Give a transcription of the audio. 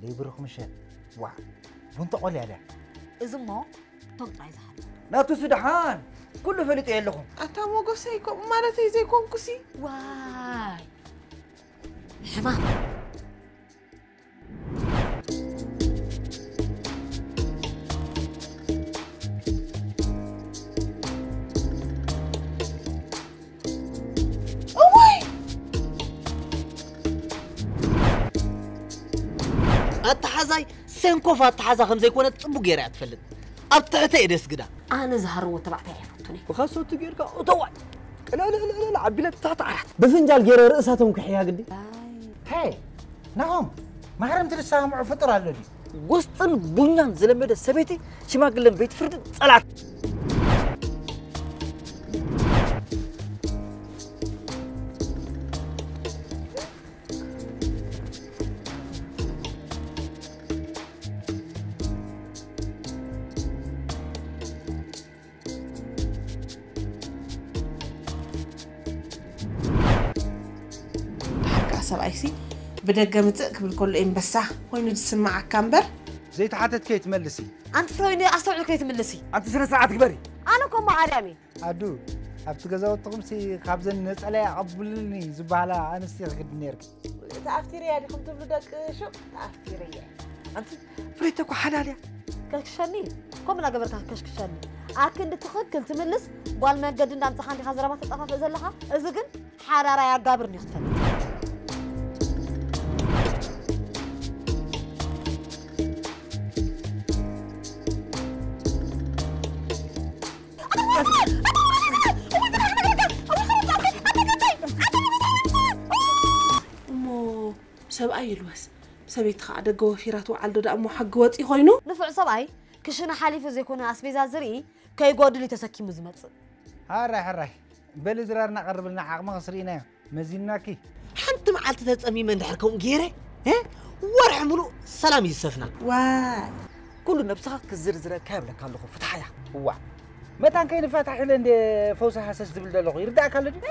ይብርኽ ምሸት። ዋ፣ ቡን ተቖልያ ድያ? እዚ እሞ እቶም ጥራይ ዝሃሉ። ናቱ ስደሓን፣ ኩሉ ፈሊጠ የለኹም። ኣታ ሞጎሰይ፣ ከምኡ ማለተይ ዘይኮንኩሲ። ዋይ፣ ሕማም። እዋይ! ኣተሓዛይ ሰንኮፍ ኣተሓዛ ከም ዘይኮነ ጽቡቕ ገይራ እያ ትፈልጥ። ኣብ ትሕተ እየ ደስግዳ። ኣነ ዝሃርዎ ተባዕታይ ኣይፈቱን እየ። ብኸሶቱ ጌርካ እተዋይ። ቅልዕልዕልዕልዕ ኣቢለ ትሕቲ ዓራት። ብፍንጃል ገይረ ርእሳ ተንኩሕያ ግዲ። ሄይ፣ ናሆም፣ ማህረምቲ ዝሰማምዑ ፍጡር ኣሎ ድዩ? ጎስጥን ቡኛን ዝለመደ ሰበይቲ ሽማግለን ቤት ፍርድን ጸላት። ደሓር ከኣ ሰብኣይሲ ብደገ ምጽእ ክብል ከሎ ኤምበሳ ኮይኑ ዝስምዓካ እምበር። ዘይተሓተትከ ትመልሲ። ኣንቲ ፍረ ወይኒ ኣስተውዕል ከይትምልሲ። ኣንቲ ስነ ስርዓት ግበሪ። ኣነ እኮ እሞ ዓርያም እየ። ኣዱ፣ ኣብቲ ገዛውትኹምሲ ካብዘን ነጸላ ኣቐብልኒ ዝበሃላ ኣንስቲ ክግዲ ነይርኪ። ተኣፍቲረያ ዲኹም ትብሉ ደቂ ሹቕ? ተኣፍቲረያ። ኣንቲ ፍሬተ እኮ ሓላል እያ። ከሽክሸኒ? ከምኡ እናገበርካ ከሽክሸኒ። ኣክንዲ ትኽክል ትምልስ ጓል መገዲ እንዳምጻኻ እንዲኻ ዘረባ ተጠፋፍእ ዘለኻ? እዚ ግን ሓራራይ ኣጋብርኒ ክትፈልጥ። እሞ ሰብኣይ ይልወስ፣ ሰበይቲ ኸዓ ደገ ወፊራ ትውዓል ዶ ደኣ እሞ ሓጊ ወፂ ኮይኑ? ንፉዕ ሰብኣይ ክሽነ ሓሊፉ ዘይኮነ ኣስቤዛ ዝርኢ ከይጎድል እዩ ተሰኪሙ ዝመጽእ። ሕራይ ሕራይ፣ በሊ ድራር እናቐርብልና ዓቕሚ ክስርኢናዮ መዚንናኪ። ሓንቲ መዓልቲ ተጸሚመ እንድሕር ከምኡ ገይረ፣ እ? ወርሒ ሙሉእ ሰላም እዩ ዝሰፍና። ዋይ። ኩሉ ነብስኻ ክዝርዝረካ ይብለካ ኣለኹ፣ ፍትሓያ። እዋ። መታን ከይንፋታሕ ኢለ እንደ ፈውሲ ሃሰስ ዝብል ዘለኹ፣ ይርዳእካ ኣሎ ድዩ?